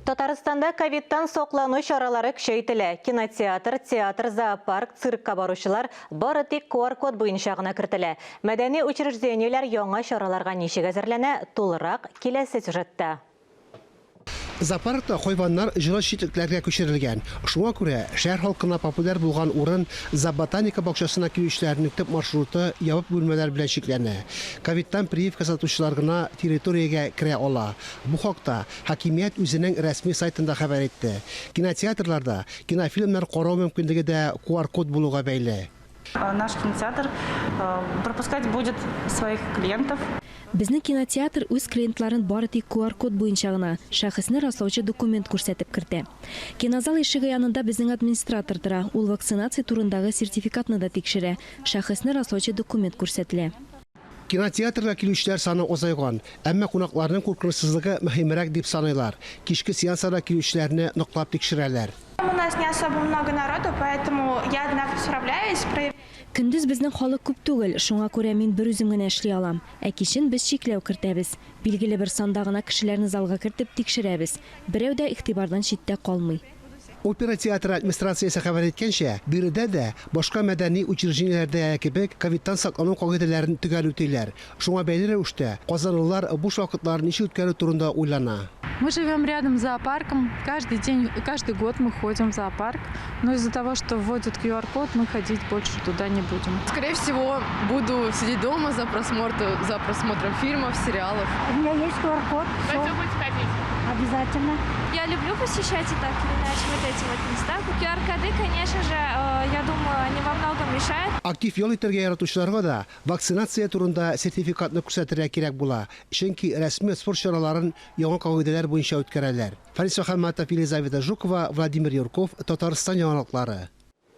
Татарстанда ковидтан саклану чаралары көчәйтелә. Кинотеатр, театр, зоопарк, циркка баручылар бары тик QR-код буенча гына кертелә. Мәдәни учреждениеләр яңа чараларга ничек әзерләнә, тулырак киләсе сюжетта. Зоопаркта хайваннар җылы читлекләргә күчерелгән. Шуңа күрә шәһәр халкына популяр булган урын зооботаника бакчасына килүчеләрнең төп маршруты ябык бүлмәләр белән чикләнә. Ковидтан прививка ясатучылар гына территориягә керә ала. Бу хакта хакимият үзенең рәсми сайтында хәбәр итте. Кинотеатрларда кинофильмнар карау мөмкинлеге дә QR-код булуга бәйле. Наш кинотеатр пропускать будет своих клиентов. Безнең кинотеатр үз клиентларын бары тик QR-код буенча гына, шәхесне раслаучы документ күрсәтеп кертә. Кинозал ишеге янында безнең администратор тора, ул вакцинация турындагы сертификатны да тикшерә, шәхесне раслаучы документ күрсәтелә. Кинотеатрга килүчеләр саны азайган, әмма кунакларның куркынычсызлыгы мөһимрәк дип саныйлар. Кичке сеансларда килүчеләрне ныклап тикшерәләр. У нас не особо много народу, поэтому я одна справляюсь. Көндез безнең халык күп түгел, шуңа күрә мин берүзем генә эшли алам. Ә кичен без чикләү кертәбез. Билгеле бер санда гына кешеләрне залга кертеп тикшерәбез. Берәү дә игътибардан читтә калмый. Опера театры администрациясе хәбәр иткәнчә, биредә дә, башка мәдәни учреждениеләрдәге кебек, ковидтан саклану кагыйдәләрен төгәл үтиләр. Шуңа бәйле рәвештә, казанлылар буш вакытларын ничек үткәрү турында уйлана. Мы живем рядом с зоопарком. Каждый день, каждый год мы ходим в зоопарк. Но из-за того, что вводят QR-код, мы ходить больше туда не будем. Скорее всего, буду сидеть дома за просмотром, за просмотром фильмов, сериалов. У меня есть QR-код. Всё. Будете ходить? Обязательно. Я люблю посещать и так или иначе вот эти вот места. QR-коды, конечно же, я думаю, они во многом решают. Актив ял итәргә яратучыларга да вакцинация турында сертификатны күрсәтергә кирәк була, чөнки рәсми спорт чараларын яңа кагыйдәләр буенча үткәрәләр. Фарис Мөхәммәтов, Елизавета Жукова, Владимир Юрков, Татарстан яңалыклары.